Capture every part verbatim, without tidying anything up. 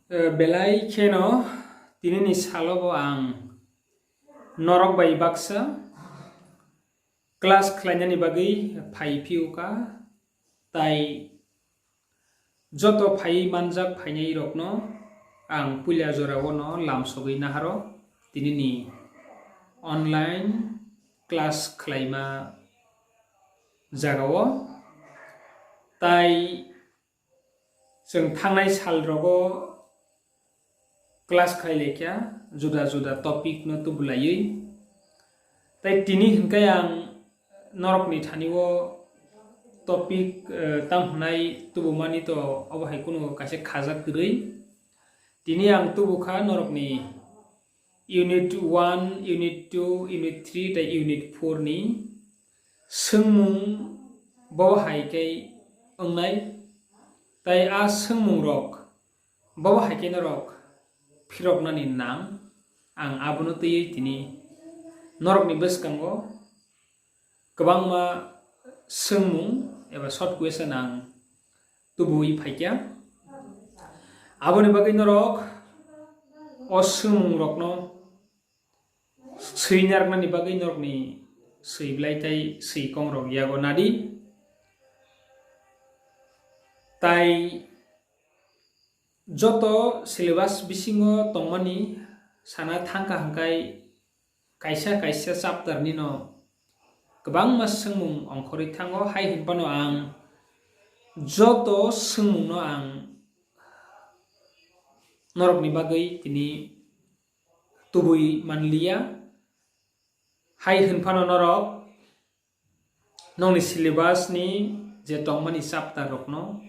Eh, belai kheno tinini salo bo ang norok bai baksa class khlainani bagwi phai phio kha, tai joto phai manjak phainai rokno ang puila jorao no lamsogwi naharo tinini online class khlaima jagao. Tai chwng thangnai sal rogo class khai laikha, juda juda topic no tubulaiwi. Tai tini hinkai ang norokni thani o topic, eh, tam hwnai tubumani to obo hai kunu kaisa khajak kwrwi. Tini ang tubukha norokni unit one, unit two, unit three tei unit four ni swngmung bo hai khe wngnai. Tai a swngmung rok bo hai khe norok phiroknani nang, ang abono twiwi tini norokni bwskango kwbangma swngmung eba short question ang tubuwi phaikha. Aboni bagwi norok o swngmung rokno swi narwknani bagwi norokni swi belai tai swi kong rok yago nadi. Tai joto syllabus bisingo tongmani sana thangkha hwnkhe kaisa kaisa chapter nino kwbangma swngmung ongkhorwi thango, hai hinphano ang joto swngmungno ang norokni bagwi tini tubui manliya, hai hinphano norok nokni syllabus ni je tongmani chapter rokno,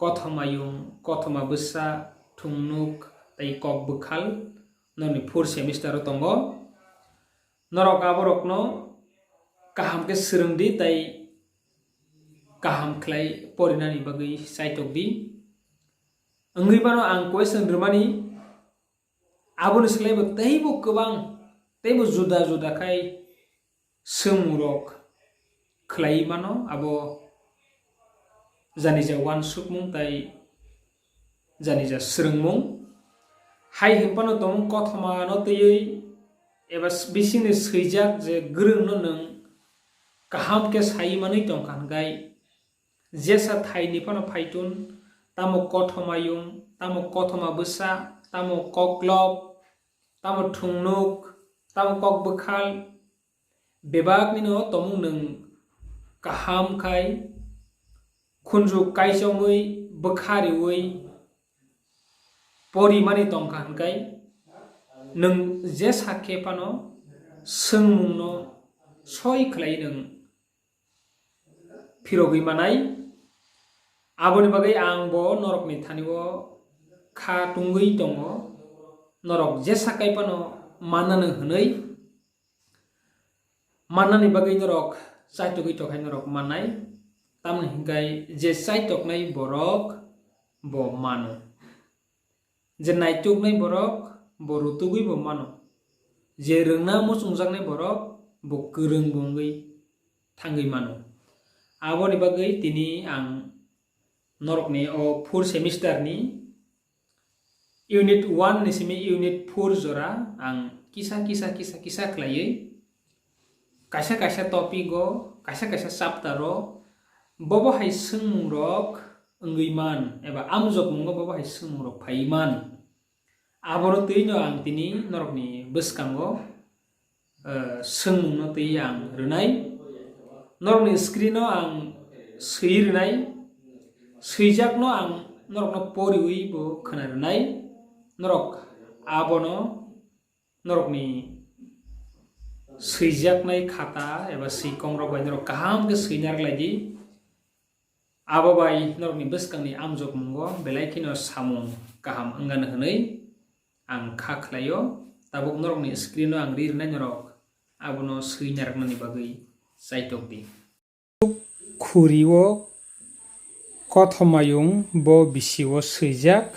kothoma yung, kothoma bwsa, thungnuk tei kok bwkhal nokni fourth semester o tongo. Norok aborokno kaham khe swrwng di tei kaham khlai porinani bagwi chaitok di. Wngwi mano ang question rwmani, aboni slai bo teibo kwbang, teibo juda juda khai swngmungrok khlaiwi mano, abo janija uansukmung tei janija swrwngmung. Hai hinphano tongmung kothoma no twiwi eba bisingni swijak je gwrwngno nwng kaham khe saiwi manwi tongkha hwnkhe, jesa thaini phano phaitun, tamo kothoma yung, tamo kothoma bwsa, tamo koklop, tamo thungnuk, tamo kok bwkhal, bebaknino tongmung nwng kaham khai khunju kaichomwi bwkha riwi porimani tongkha hwnkhe, nwng jesa khe phano swngmungno soi khlai nwng phirogwi manai. Aboni bagwi ang bo norokni thani o kha tungwi tongo, norok jesa kai phano mannani hwnwi. Mannani bagwi norok chaitogwi tongkhai norok mannai, tamni hwnkhe je chaitoknai borok bo mano. Je naituknai borok bo rutugwi bo mano. Je rwngna muchungjaknai borok bo kwrwng bo wngwi thangwi mano. Aboni bagwi tini ang norokni o fourth semester ni unit one ni simi unit four jora ang kisa kisa kisa kisa khlaiwi kaisa kaisa topic o, kaisa kaisa chapter o bobo hai swngmung rok wngwi man eba amjokmungo bobo hai swngmung rok phaiwi man. Abono twi no ang tini norokni bwskango, eh, swngmungno twi ang rwnai. Norokni screen o ang swi rwnai. Swijakno ang norokno poriwi bo khwna rwnai. Norok abono norokni swijaknai khata eba swikongrok bai norok kaham khe swina rwlai di. Abo bai norokni bwskangni amjokmungo belai kheno samung kaham wngano hwnwi ang kha khlaio. Tabuk norokni screen o ang ri rwnai, norok abono swi narwknani bagwi chaitok di. Khuri o Kothomayung bo bisi o swijak.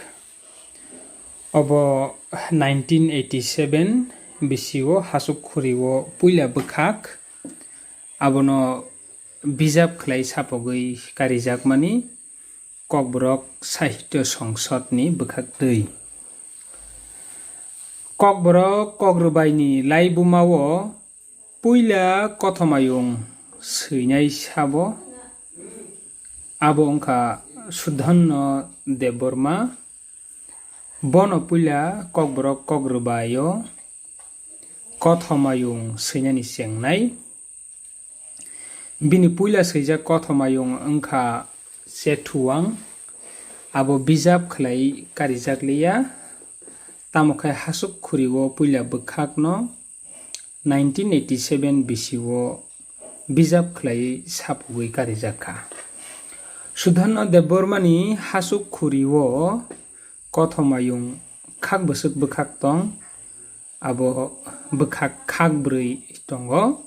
Obo nineteen eighty seven bisi o Hasuk Khuri o puila bwkhak. Abono bijap khlai sapogwi karijakmani. Kokborok Sahitya Songsodni bwkhaktwi. Kokborok Kokrwbaini laibumao puila Kothomayung swinai sabo, abo wngkha Sudhanno Debbarma. Bono puila Kokborok Kokrwbaio Kothomayung swinani chengnai. Bini puila swijak Kothomayung wngkha Chethuwang. Abo bijap khlai karijak liya, tamo khe Hasuk Khurio puila bwkhakno nineteen eighty seven bisio bijap khlaiwi sapugwi karijak kha. Sudhanno Debbarmani Hasuk Khurio Kothomayung khak bwswk bwkhak tong, abo bwkhak khak bwrwi tongo.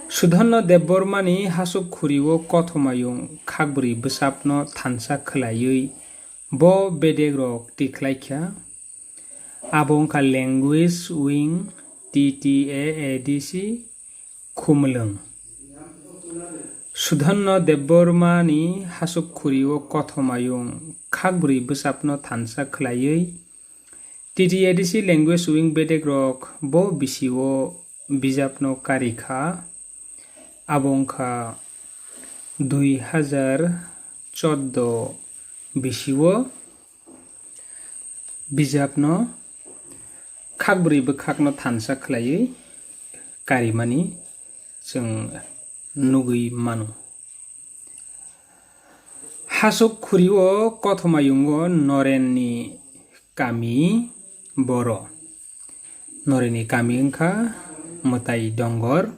Sudhanno Debbarmani Hasuk Khurio Kothomayung khak bwrwi bwsapno thansa khlaiwi bo bedegrok tikhlai kha. Abo wngkha Language Wing, T T A A D C, Khumulwng. Sudhanno Debbarmani Hasuk Khurio Kothomayung khak bwrwi bwsapno thansa khlaiwi T T A D C Language Wing bedegrok bo bisio bijapno kari kha. Abo wngkha dui hazar chordo bisio bijapno khak bwrwi bwkhakno thansa khlaiwi karimani chwng nugwi mano. Hasuk Khurio Kothomayungo Norenni kami boro. Norenni kami wngkha Mwtai Dongor.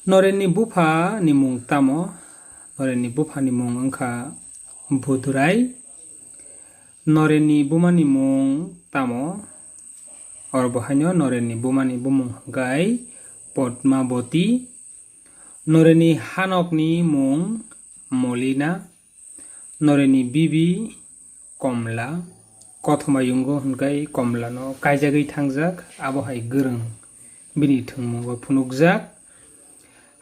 Norenni bupha ni mung tamo? Norenni bupha ni mung wngkha Budurai. Norenni buma ni mung tamo? Oro bo haino Norenni buma ni bumung hwnkhe Padmaboti. Norenni hanokni mung Molina. Norenni bibi Komla. Kothomayungo hwnkhe Komlano kaijagwi thangjak, abo hai gwrwng bini thwngmungo phunukjak.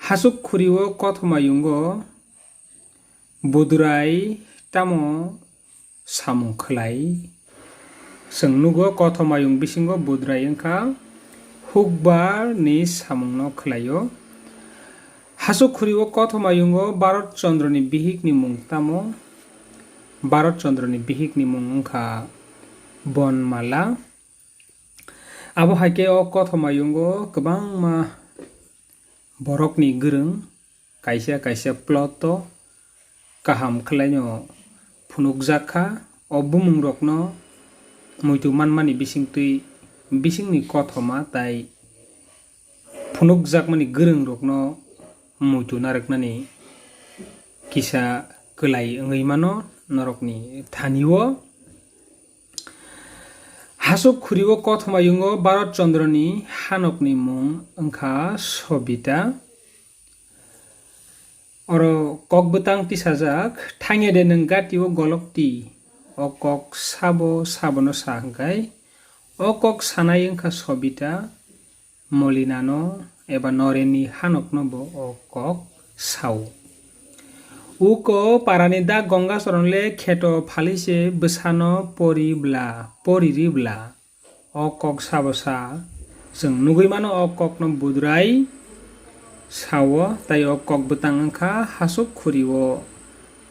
Hasuk Khurio Kothomayungo Budurai tamo samung khlai? Chwng nugo, Kothomayung bisingo Budurai wngkha hukbar ni samungno khlaio. Hasuk Khurio Kothomayungo Bharat Chandra ni bihik ni mung tamo? Bharat Chandra ni bihik ni mung wngkha Bonmala. Abo hai khe o Kothomayungo kwbangma borokni gwrwng kaisa kaisa plot o kaham khlaino phunukjak kha. O bumungrokno muitu manmani bisingtwi bisingni kothoma tai phunukjakmani gwrwngrokno muitu narwknani kisa kwlai wngwi mano norokni thani-o. Hasuk Khurio Kothomayungo Bharat Chandrani hanokni mung wngkha Sobita. Oro kok bwtang tisajak, "Thangya de nwng gati-o golok ti?" O kok sabo sabono sa hwnkhe, o kok sanai wngkha Sobita. Molinano eba Norenni hanokno bo o kok sao. Uko parani dak Gangacharan le kheto phalwi se bwsano pori bla, pori ri bla. O kok sabo sa, chwng nugwi mano o kokno Budrai sao, tai o kok bwtang wngkha Hasuk Khurio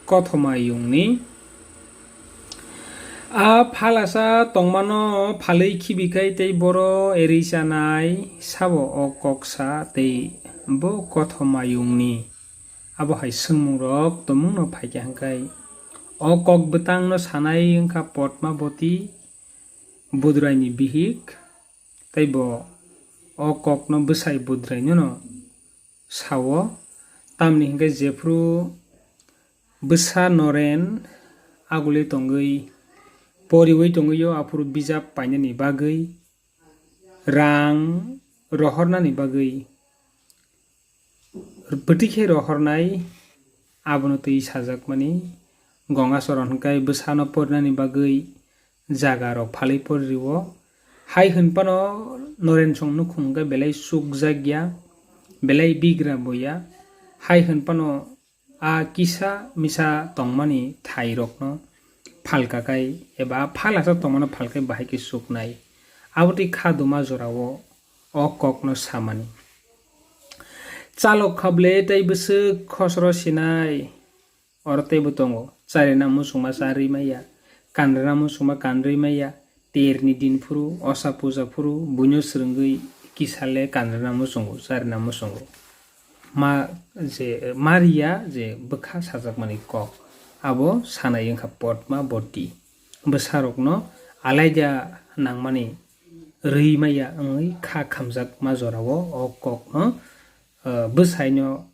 Kothomayungni. A phalasa tongmano phalwi khibikhai tei boro erwi chanai sabo o kok sa tei bo Kothomayungni. Abo hai swngmungrok tongmungno phaikha hwnkhe, o kok bwtangno sanai wngkha Padmaboti, Budraini bihik, tei bo o kokno bwsai Budrainono sao, tamni hwnkhe jephru bwsa Noren agule tongwi poriwi tongwi-o, aphuru bijap painani bagwi, rang rohornani bagwi, bwtwi khe rohornai, abono twi sajakmani. Gangacharan hwnkhe bwsano porinani bagwi jaga rok phalwi poririo. Hai hwnphano Noren song nukhung hwnkhe belai chukjakya, belai bigra boya. Hai hwnphano a kisa misa tongmani thairokno phalkakhai eba a phalasa tongmano phalkhai bahai khe chuknai. Abotwi kha duma jorao o kokno samani. Chalok khable tei bwswk khosro sinai. Oro teibo tongo, charina muchungma charwi maya, kanrina muchungma kanrwi maya, terni din phuru, osa puja phuru, buino swrwngwi kisa le kanrina muchungo, charina muchungo. Ma je, mariya je bwkha sajakmani kok, abo sanai wngkha potma boti. Bwsarokno alaida nangmani rwi maya wngwi kha khamjakma jorao o kokno, eh, bwsaino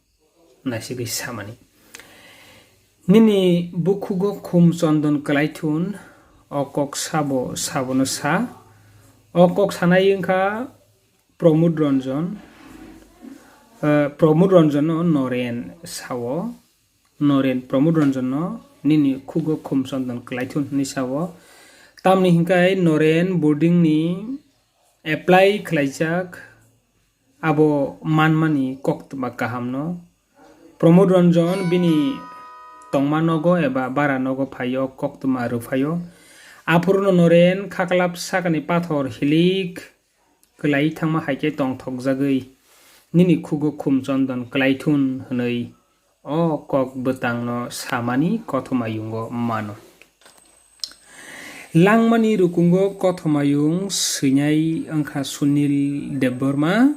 naisigwi samani. Nini bukhugo khum chondon kwlaithun, o kok sabo, sabono sa. O kok sanai wngkha Pramod Ranjan, eh, Pramod Ranjanno Noren sao. Noren Pramod Ranjanno nini khugo khum chondon kwlaithun hwnwi sao. Tamni hwnkhe Noren boardingni apply khlaijak, abo manmani koktwma kahamno. Pramod Ranjan bini tongma nogo eba bara nogo phaio, koktwma rwphaio. Aphuruno Noren khaklap sakani pathor hilik kwlai thangma hai khe tongthokjagwi, "Nini khugo khum chondon kwlaithun," hwnwi o kok bwtangno samani Kothomayungo mano. Langmani rukungo Kothomayung swinai wngkha Sunil Debbarma,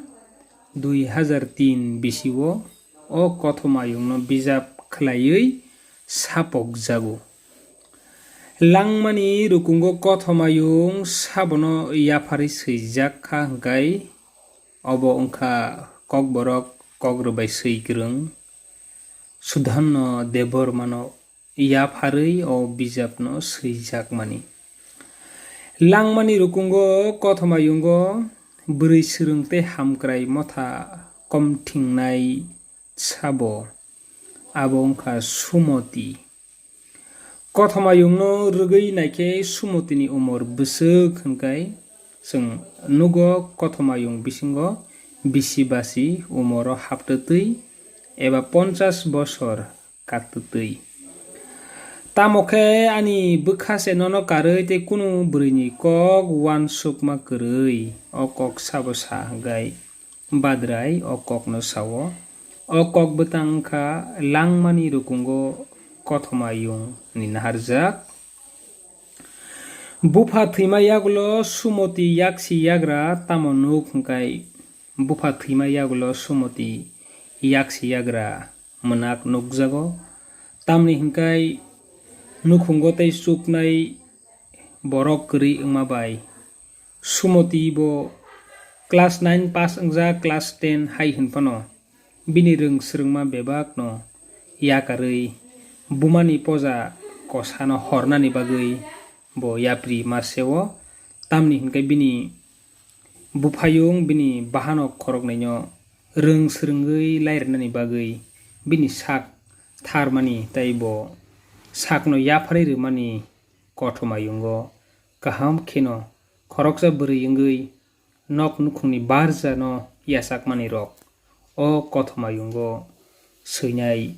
dui hazar tin bisio o Kothomayungno bijap khlaiwi sapokjago. Langmani rukungo Kothomayung sabono yapharwi swijak kha hwnkhe, obo wngkha Kokborok kok rwbai swi kwrwng Sudhanno Debbarmano yapharwi o bijapno swijakmani. Langmani rukungo Kothomayungo bwrwi swrwng tei hamkrai motha komthingnai sabo, abo wngkha Sumoti. Kothomayungno rwgwi naikhe Sumotini umor bwswk hwnkhe chwng nugo Kothomayung bisingo bisi basi umoro haptwtwi eba ponchas bosor kattwtwi. Tamo khe ani bwkha se nono karwi tei kunu bwrwini kok uansukma kwrwi, o kok sabo sa hwnkhe Badrai o kokno sao. O kok bwtang wngkha Langmani rukungo Kothomayung ni naharjak. Bupha thwima yagulo Sumoti yaksi yagra tamo nuk hwnkhe, bupha thwima yagulo Sumoti yaksi yagra mwnak nukjago. Tamni hwnkhe nukhungo tei chuknai borok kwrwi wngma bai. Sumoti bo class nine pass wngjak, class ten hai hwn phano bini rwng swrwngma bebakno yakarwi bumani poja kosano hornani bagwi bo yapri ma se-o, tamni hwnkhe bini buphayung bini bahanok khoroknaino rwng swrwngwi lairwnani bagwi bini sak tharmani tei bo sakno yapharwi rwmani Kothomayungo kaham kheno khoroksa bwrwi wngwi nok nukhungni barjano yachakmani rok o Kothomayungo swinai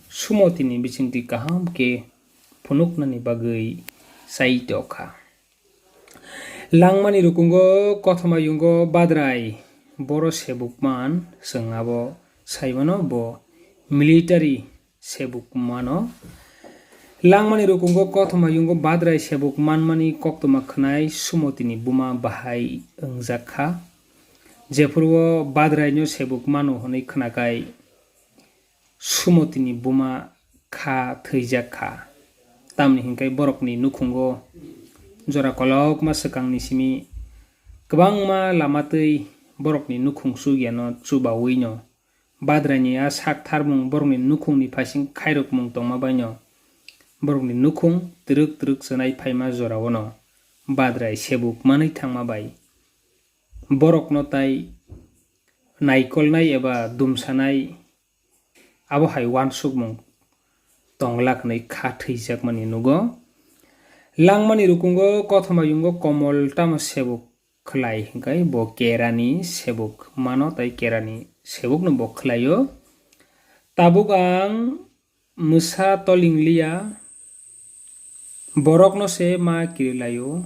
Sumotini bisingtwi kaham khe phunuknani bagwi chai tokha. Langmani rukungo Kothomayungo Badrai boro sebukman, chwng abo saimano bo military sebuk mano. Langmani rukungo Kothomayungo Badrai sebuk manmani koktwma khwnai Sumotini buma bahai wngjak kha. Jephuru o Badraino sebuk mano hwnwi khwnakhai Sumotini buma kha thwijak kha. Tamni hwnkhe borokni nukhungo jora kolokma swkangni simi kwbangma lama twi borokni nukhung chugyano chubawino Badraini a sak tharmung borokni nukhungni phaising khairokmung tongma baino borokni nukhung twrwk twrwk chwnai phaima joraono Badrai sebuk manwi thangma bai borokno tai naikolnai eba dumsanai abo hai uansukmung tonglak hwnwi kha thwijakmani nugo. Langmani rukungo Kothomayungo Komol tamo sebuk khlai hwnkhe bo kerani sebuk mano tei kerani sebukno bo khlaio. Tabuk ang mwsa toling liya, borokno se ma kiri laio.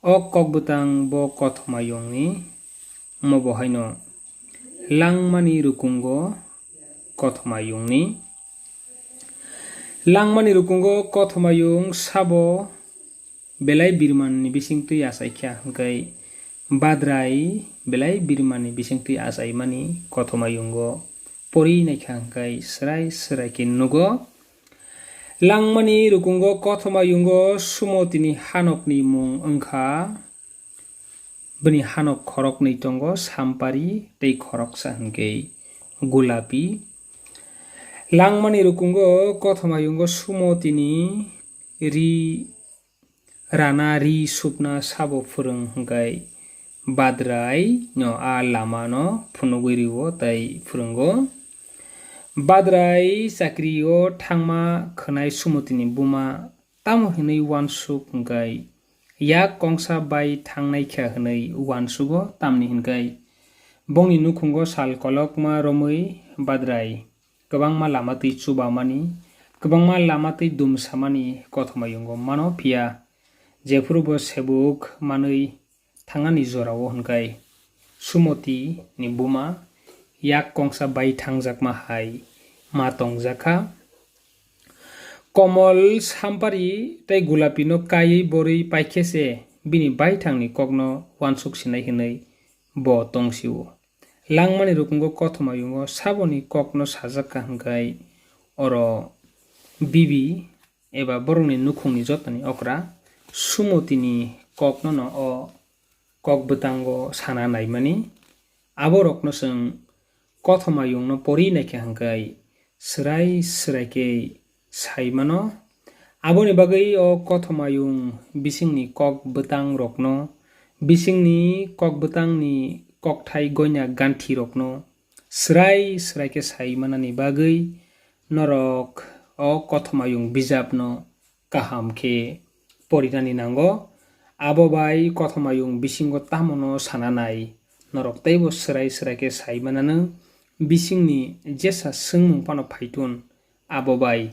O kok bwtang bo kothoma yungni, omo bo haino langmani rukungo kothoma yungni. Langmani rukungo kothoma yung sabo belai birmanni bisingtwi achaikha hwnkhe badrai belai birmanni bisingtwi achaimani kothoma yungo pori naikha hwnkhe srai srai khe nugo. Langmani rukungo kothoma yungo Sumotini hanokni mung wngkha. Bini hanok khoroknwi tongo, Sampari tei khoroksa hwnkhe Gulapi. Langmani rukungo kothoma yungo Sumotini ri rana ri supna sabo phwrwng hwnkhe Badrai no a lama no phunugwi rio tei phwrwngo. Badrai chakri o thangma khwnai Sumotini buma tamo hinwi uansuk hwnkhe yak kongsa bai thangnaikha hinwi uansugo, tamni hwnkhe bongni nukhungo sal kolokma romwi Badrai kwbangma lama twi chubamani, kwbangma lama twi dumsamani kothoma yungo mano, phiya jephuru bo sebuk manwi thangnani jorao hwnkhe Sumoti ni buma yak kongsa bai thangjakma hai ma tongjakha. Komol, Sampari tei Gulapi no kaiwi borwi paikhe se bini baithangni kokno uansuk sinai hinwi bo tongsio. Langmani rukungo kothoma yungo saboni kokno sajakha hwnkhe oro bibi eba borokni nukhungni jotoni okra Sumotini koknono o kok bwtango sana naimani. Aborokno chwng kothoma yungno pori naikha hwnkhe swrai swrai khe sai mano. Aboni bagwi o kothoma yung bisingni kok bwtang rokno, bisingni kok bwtangni kokthai goina ganthi rokno swrai swrai khe sai manani bagwi norok o kothoma yung bijapno kaham khe porinani nango. Abo bai kothoma yung bisingo tamono sana nai, norok teibo swrai swrai khe sai mananw, bisingni jesa swngmung phano phaitun, abo bai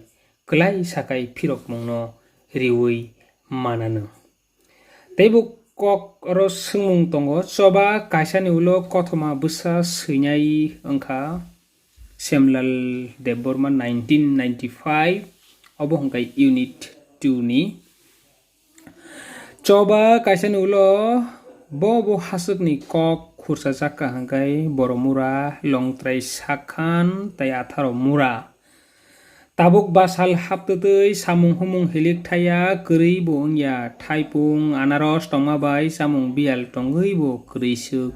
klai sakai phirokmungno riwi mananw. Teibo kok oro swngmung tongo, choba kaisani ulo kothoma bwsa swinai wngkha Semlal Debbarma nineteen ninety-five, obo hwnkhe unit two ni. Choba kaisani ulo bo bo haswkni kok khursa jakka hwnkhe Boromura, Longtrai Sakhan tei Atharo Mura. Tabuk basal haptwtwi samung humung hilik thaya kwrwi bo wngya, thaipung, anaros tongma bai chamung biyal tongwi bo kwrwi swk.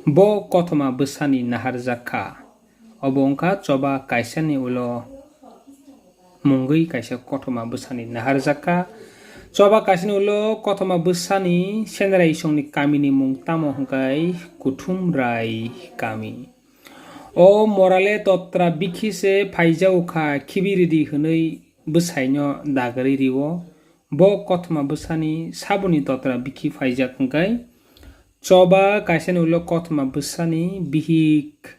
Bo kothoma bwsani naharjak kha. Obo wngkha choba kaisani ulo mungwi kaisa kothoma bwsani naharjak kha. Choba kaisani ulo kothoma bwsani Senrai songni kamini mung tamo hwnkhe Kuthum Rai kami. O morale totra bikhi se phaijago kha, khibi ridi hwnwi bwsaino dagarwi rio. Bo kothoma bwsani saboni totra bikhi phaijak hwnkhe choba kaisani ulo kothoma bwsani bihik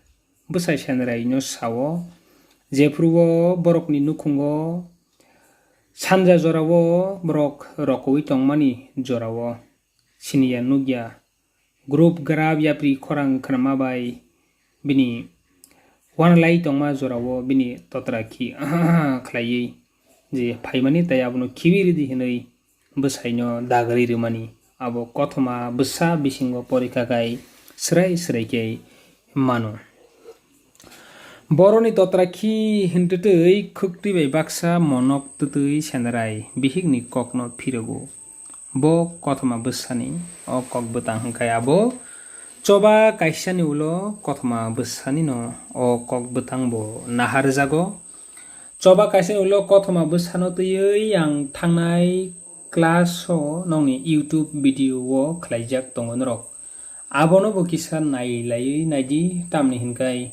bwsai Senraino sao, jephuru o borokni nukhungo sanja jorao borok rokoui tongmani jorao siniya nukya. Grup grap yapri khorang khnama bai bini wanalai tongma jorao bini totra khi khlaiwi je phaimani tei abono khibi ridi hwnwi bwsaino dagarwi rwmani. Abo kothoma bwsa bisingo porikha khai swrai swrai khe mano. Boroni totra khi hintwtwi khwktwi bai baksa monok twtwi Senrai bihikni kokno phirogo. Bo kothoma bwsani o kok bwtang hwnkhe abo choba kaisani ulo kothoma bwsanino o kok bwtang bo naharjago. Choba kaisani ulo kothoma bwsano twiwi ang thangnai class o nokni YouTube video o khlaijak tongo norok. Abono bo kisa nailaiwi naidi, tamni hwnkhe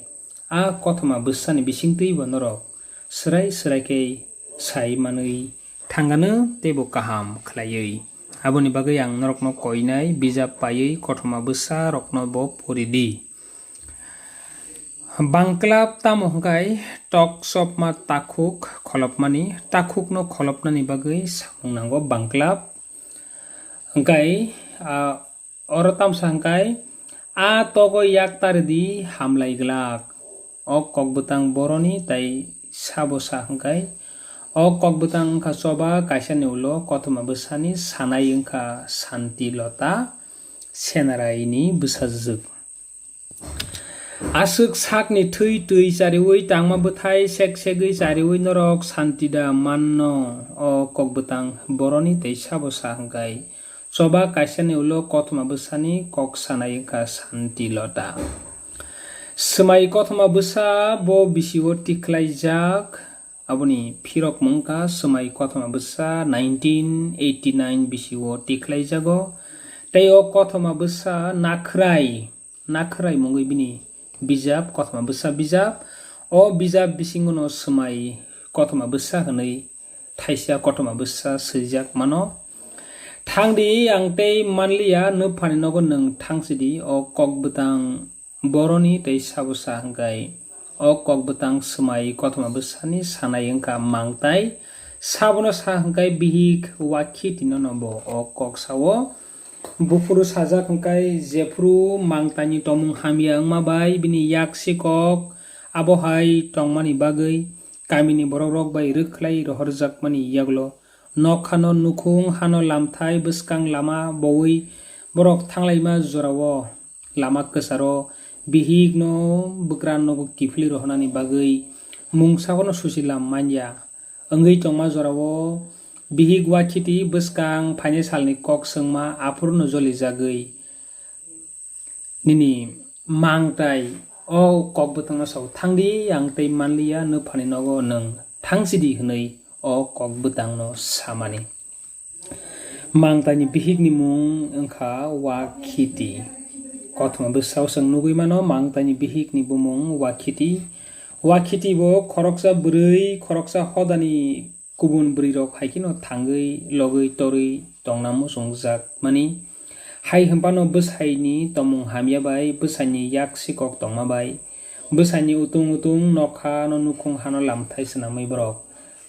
a kothoma bwsani bisingtwi bo norok swrai swrai khe sai manwi thangano teibo kaham khlaiwi. Aboni bagwi ang norokno koinai bijap paiwi kothoma bwsa rokno bo pori di. Bangklap tamo hwnkhe tok chopma takhuk kholopmani, takhukno kholopnani bagwi samung nango bangklap. Hwnkhe, ah, oro tamsa hwnkhe, "A togo yak taridi hamlai glak." O kok bwtang boroni tei sabo sa hwnkhe, o kok bwtang wngkha choba kaisani ulo kothoma bwsani sanai wngkha Santi Lota Senaraini bwsajwk. Aswk sakni thwi twi chariwi tangma bwthai sek segwi chariwi norok santi da manno? O kok bwtang boroni tei sabo sa hwnkhe, choba kaisani ulo kothoma bwsani kok sanai wngkha Santi Lota. Swmai kothoma bwsa bo bisio tikhlaijak, aboni phirokmung wngkha Swmai kothoma bwsa nineteen eighty nine bisio tikhlaijago, tei o kothoma bwsa Nakhrai, Nakhrai mungwi bini bijap, kothoma bwsa bijap. O bijap bisingono Swmai kothoma bwsa hwnwi thaisa kothoma bwsa swijak mano. Thangdi ang tei manliya, nwphani nogo nwng thangsidi, o kok bwtang boroni tei sabo sa hwnkhe, o kok bwtang Swmai kothoma bwsani sanai wngkha mangtai, sabono sa hwnkhe bihik wakhitino no bo o kok sao. Buphuru sajak hwnkhe, jephuru mangtaini tomung hamya wngma bai bini yak sikok, abo hai tongmani bagwi kamini borokrok bai rwkhlai rohorjakmani yagulo nokha no nukhung hano lamthai bwskang lama bowi borok thanglaima jorao lama kwcharo bihik no bwkra nogo kiphilwi rohornani bagwi mungsa bono susilam manya wngwi tongma jorao bihik wakhiti bwskang phainai salni kok swngma aphuru no jolijagwi nini mangtai o kok bwtangno sao, "Thangdi, ang tei manliya, nwphani nogo nwng thangsidi," hwnwi o kok bwtangno samani. Mangtaini bihikni mung wngkha Wakhiti. Kothoma bwsao chwng nugwi mano, mangtaini bihikni bumung Wakhiti. Wakhiti bo khoroksa bwrwi, khoroksa hodani kubun bwrwirok hai kheno thangwi logwi torwi tongna muchungjakmani. Hai hwnphano bwsaini tomung hamya bai, bwsaini yak sikok tongma bai, bwsaini utung utung nokha no nukhung hano lamthai swnamwi borok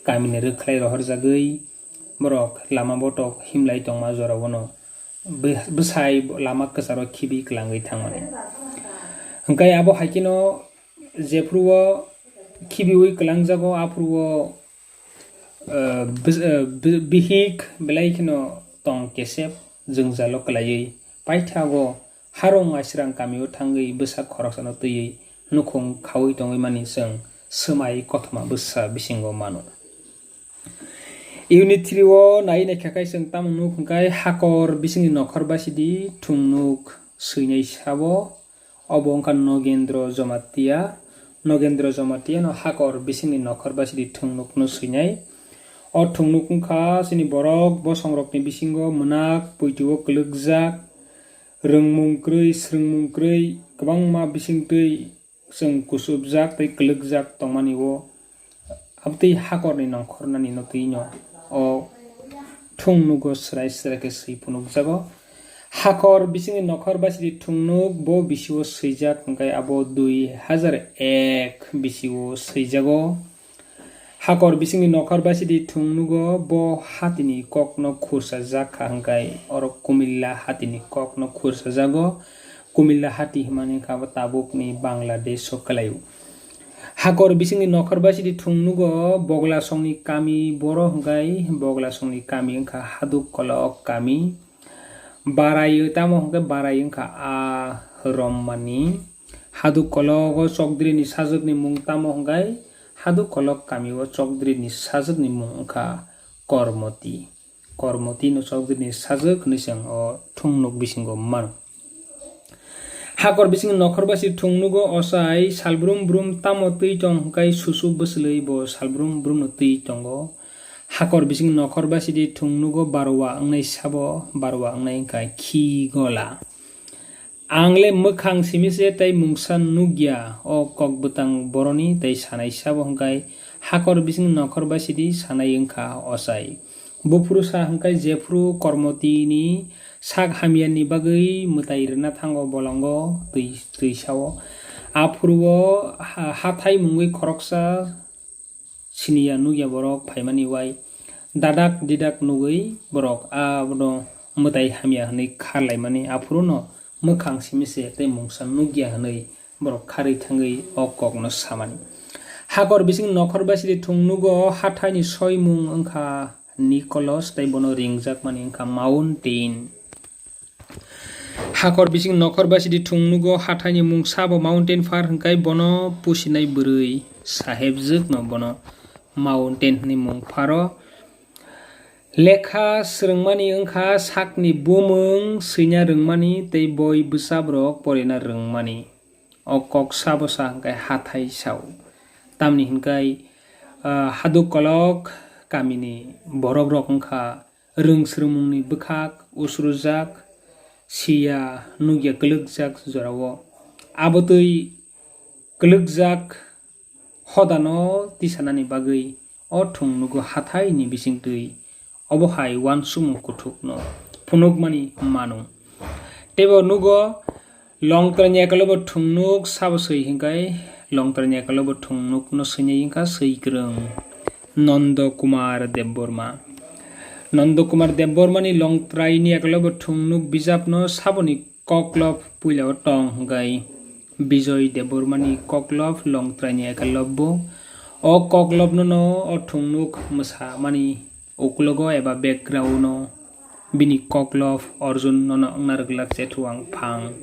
kamini rwkhlai rohorjagwi borok lama botok himlai tongma jorao no bw-, bwsai lama kwcharo khibi kwlangwi thangmani. Hwnkhe abo hai kheno jephuru o khibiwi kwlangjago, aphuru o, eh, bw-, eh, bw-, bihik belai kheno tong kesep jwngjalo kwlaiwi paithago Harong Aisrang kamio thangwi bwsa khoroksano twiwi nukhung khaui tongwi mani chwng Swmai kothoma bwsa bisingo mano. Unit three o nai naikha khe chwng tamo nuk hwnkhe, hakor bisingni nokhor basidi thungnuk swinai sabo, obo wngkha Nogendro Jomatia. Nogendro Jomatia no hakor bisingni nokhor basidi thungnuk no swinai. O thungnuk wngkha chini borok bosongrokni bisingo mwnak puitio kwlwkjak, rwngmung kwrwi, swrwngmung kwrwi kwbangma bisingtwi chwng kuchupjak tei kwlwkjak tongmani o, abtwi hakorni nongkhornani no twi no o thung nugo swrai swrai khe swi phunukjago. Hakor bisingni nokhor basidi thungnuk bo bisio swijak hwnkhe abo dui hajar ek bisio swijago. Hakor bisingni nokhor basidi thung nugo bo hatini kokno khursa jak kha hwnkhe oro kumilla hatini kokno khursa jago. Kumilla hati hwnmani kha bo tabukni Bangladesh o kwlaio. Hakor bisingni nokhor basidi thung nugo Boglasongni kami, boro hwnkhe Boglasongni kami wngkha Haduk Kolok kami. Barai tamo hwnkhe Barai wngkha a rommani. Haduk Kologo chokdrini sajwkni mung tamo hwnkhe Haduk Kolok kamio chokdrini sajwkni mung wngkha Kormoti. Kormoti no chokdrini sajwk hwnwi chwng o thung nuk bisingo mano. Hakor bisingni nokhor basidi thung nugo ochai salbrum brum tamo twi tong hwnkhe susu bwswlwi bo salbrum brum no twi tongo. Hakor bisingni nokhor basidi thung nugo barwa wngnai sabo, barwa wngnai wngkha khi gola. Ang le mwkhang simi se tei mungsa nukya, o kok bwtang boroni tei sanai sabo hwnkhe hakor bisingni nokhor basidi sanai wngkha ochai. Buphuru sa hwnkhe jephuru Kormotini sak hamyani bagwi mwtai rwna thango bolongo twi, twi sao. Aphuru o ha-, hathai mungwi khoroksa siniya nukya borok phaimani uai dadak didak nugwi borok abono mwtai hamya hwnwi kharlaimani, aphuruno mwkhang simi se tei mungsa nukya hwnwi borok kharwi thangwi o kokno samani. Hakor bising nokhor basidi thung nugo, hathaini soimung wngkha Nicholas tei bono ringjakmani wngkha Mountain. Hakor bising nokhor basidi thung nugo, hathaini mung sabo Mountain Far hwnkhe bono pusinai bwrwi sahebjwkno bono Mountain hwnwi mung pharo. Lekha swrwngmani wngkha sakni bumung swina rwngmani tei boi bwsabrok porina rwngmani. O kok sabo sa hwnkhe hathai sao. Tamni hwnkhe, ah, Haduk Kolok kamini borokrok wngkha rwng swrwngmungni bwkhak usrujak, siya nukya kwlwkjak jorao. Abotwi kwlwkjak hodano tisanani bagwi o thung nugo hathaini bisingtwi obo hai uansukmung kuthukno phunukmani mano. Teibo nugo Longtraini ekalobo thungnuk sabo swi hwnkhe, Longtraini ekalobo thungnukno swinai wngkha swi kwrwng Nondo Kumar Debbarma. Nondo Kumar Debbarmani Longtraini ekalobo thungnuk bijapno saboni koklop puilao tong hwnkhe Bijoy Debbarmani koklop Longtraini ekalobo. O koklopno no o thungnuk mwsamani uklogo eba background-o bini koklop Arjun nono wngna rwglak chethuang phang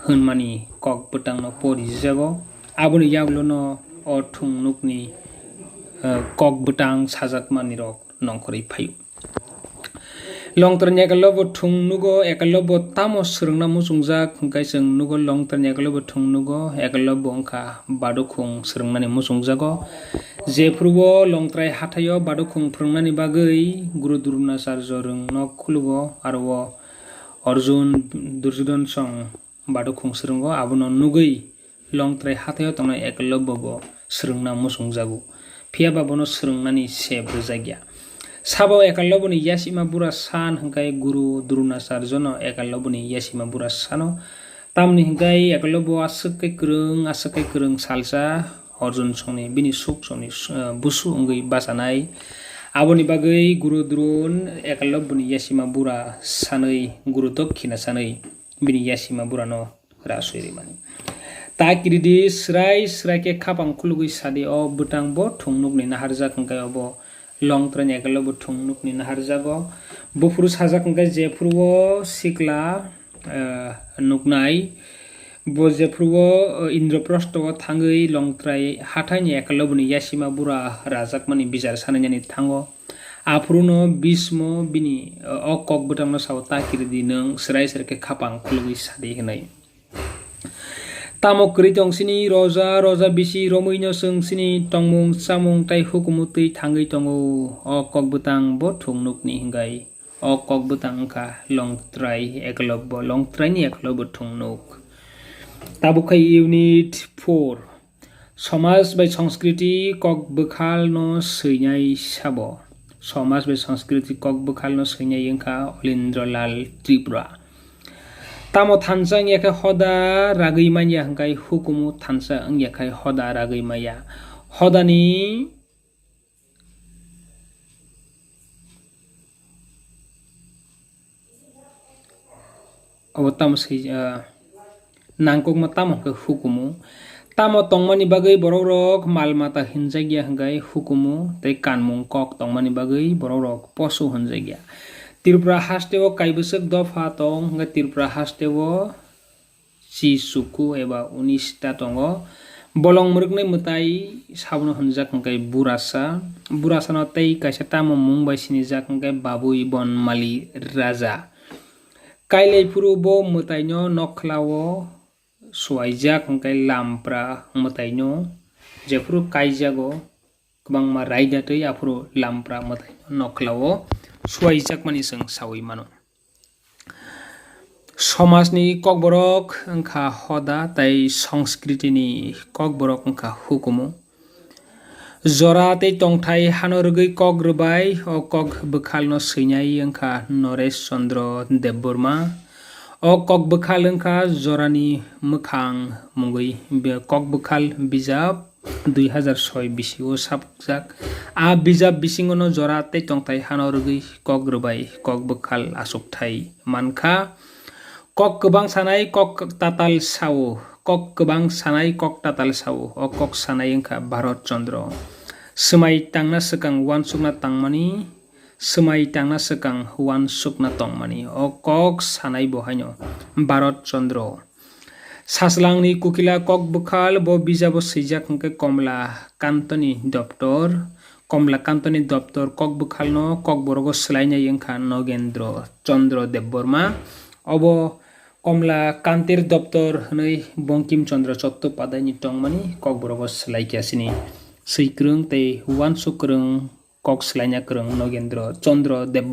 hwnmani kok bwtangno porijago. Aboni yagulono o thungnukni, eh, kok bwtang sajakmanirok nongkhorwi phaio. Longtraini ekalobo thung nugo, ekalobo tamo swrwngna muchungjak, hwnkhe chwng nugo Longtraini ekalobo thung nugo, ekalobo wngkha badukhung swrwngnani muchungjago. Jephuru o Longtrai hathaio badukhung phwrwngnani bagwi Guru Drunacharjo rwngno khulugo, aro o Arjun, Duryodhon song badukhung swrwngo, abono nugwi Longtrai hathaio tongnai Ekalobbo bo swrwngna muchungjago. Phiya ba bono swrwngnani sep rwjakya. Sabo Ekalobboni yasima bura san hwnkhe Guru Drunacharjono Ekalobboni yasima bura sano. Tamni hwnkhe Ekalobbo aswk khe kwrwng, aswk khe kwrwng salsa Arjun songni bini suk songni, eh, busu wngwi bachanai. Aboni bagwi Guru Drun Ekalobboni yasima bura sanwi, Guru Dokhina sanwi bini yasima burano rasui rimani. Ta kiridi srai srai khe khapang khulugwi sadi, o bwtang bo thungnukni naharjak hwnkhe obo Longtraini Ekalobbo thungnukni naharjago. Buphuru sajak hwnkhe jephuru o sikla, eh, nuknai, bo jephuru o, eh, Indraprastho o thangwi Longtrai hathaini Ekalobboni yasima bura rajakmani bijar sanainani thango. Aphuruno Bhismo bini, eh, o kok bwtangno sao, ta kiridi nwng srai srai khe khapang khulugwi sadi hwnwi. Tamo kwrwi tong sini roja, roja bisi romwino chwng sini tongmung, chamung tei hukumu twi thangwi tongo. O kok bwtang bo thungnukni hwnkhe, o kok bwtang wngkha Longtrai Ekalobbo, Longtraini Ekalobbo thungnuk. Tabuk khe unit four. Somaj bai Sanskriti kok bwkhalno swinai sabo. Somaj bai Sanskriti kok bwkhalno swinai wngkha Olindra Lal Tripura. Tamo thansa wngya khe hoda ragwi manya hwnkhe hukumu thansa wngya khe hoda ragwi maya. Hodani Obo tamo se, ah, nangkukma tamo hwnkhe hukumu. Tamo tongmani bagwi borokrok mal mata hinjakya hwnkhe hukumu, tei kanmung kok tongmani bagwi borokrok posu hinjakya. Tripura hasteo kaibwswk dopha tong hwnkhe Tripura hasteo Chichuku eba unista tongo. Bolong mwrwknai mwtai sabono hwnjak hwnkhe Burasa. Burasano tei kaisa tamo mung bai sinijak hwnkhe Babui Bonmali Raja. Kailai phuru bo mwtaino nokhlao suwaijak hwnkhe Lampra mwtaino jephuru kaijago kwbangma raida tei aphuru Lampra mwtaino nokhlao suwaijakmani chwng saui mano. Somajni kokborok wngkha hoda tei Sanskritini kokborok wngkha hukumu. Jora tei tongthai hano rwgwi kok rwbai o kok bwkhalno swinai wngkha Noresh Chandra Debbarma. O kok bwkhal wngkha jorani mwkhang mungwi be-, kok bwkhal bijap dui hazar soi bisio sapjak. A bijap bisingono jora tei tongthai hano rwgwi kok rwbai kok bwkhal achukthai mankha. Kok kwbang sanai kok tatal sao, kok kwbang sanai kok tatal sao, o kok sanai wngkha Bharat Chandra. Swmai tangna swkang uansukna tangmani, swmai tangna swkang uansukna tongmani, o kok sanai bo haino Bharat Chandra. Sajlangni Kukila kok bwkhal bo bijabo swijak hwnkhe Komla Kantoni doptor. Komla Kantoni doptor kok bwkhalno kokborogo swlainai wngkha Nogendra Chandra Debbarma. Obo Komla Kantir doptor hwnwi Bongkim Chandra Chattopadhyayni tongmani kokborogo swlaikha chini swikwrwng tei uansuk kwrwng kok swlaina kwrwng Nogendra Chandra Debbarma.